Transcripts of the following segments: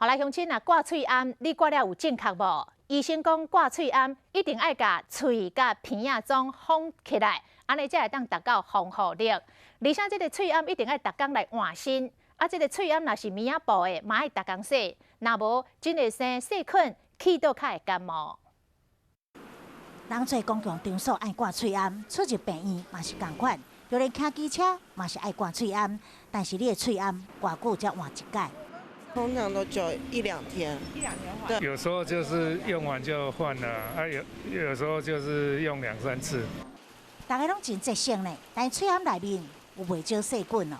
好來，鄉親啊，掛喙罨，你掛了有正確無？醫生講掛喙罨一定愛共喙佮鼻仔總封起來，按呢才會當達到防護力。而且這个喙罨一定愛逐工來換新，啊，這个喙罨若是棉仔布的，嘛愛逐工洗，若無真會生細菌，氣道較會感冒。人做公共場所愛掛喙罨，出入病院嘛是仝款，就連騎機車嘛是愛掛喙罨，但是你的喙罨偌久才換一擺？通常都就一兩天，一兩天換。有時候就是用完就換了，啊有時候就是用兩三次。大家攏真節省呢，但喙罨內面有袂少細菌哦。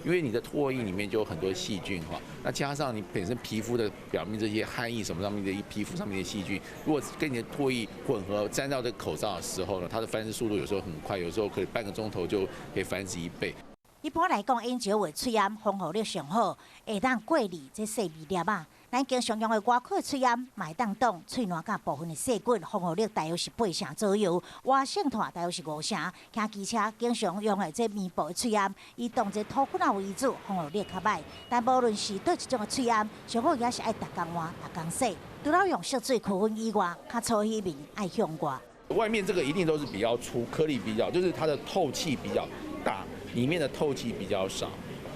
因為你的唾液裡面就有很多細菌哈，那加上你本身皮膚的表面這些汗液什麼上面的皮膚上面的細菌，如果跟你的唾液混合沾到這個口罩的時候呢，它的繁殖速度有時候很快，有時候可以半個鐘頭就可以繁殖一倍。一般來講，飲酒的喙罨防護力上好，會當過濾這細微粒仔。咱經常用的外科喙罨，嘛會當擋喙瀾佮部分的細菌，防護力大約是8成左右。活性炭大約是5成。騎機車經常用的這棉布的喙罨，以擋這土粉仔為主，防護力較䆀。但無論是佗一種的喙罨，上好也是愛逐工換、逐工洗。除了用色水區分以外，較粗細面愛向外。外面這個一定都是比較粗，顆粒比較，就是它的透氣比較大。裡面的透氣比較少，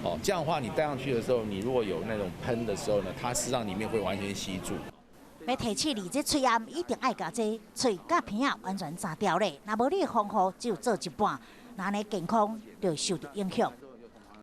哦，這樣的話你戴上去的時候，你如果有那種噴的時候呢，它實際上裡面會完全吸住。欲提醒你，這喙罨一定愛共這喙佮鼻仔完全紮牢咧，若無你的防護只有做一半，那呢健康就會受到影響。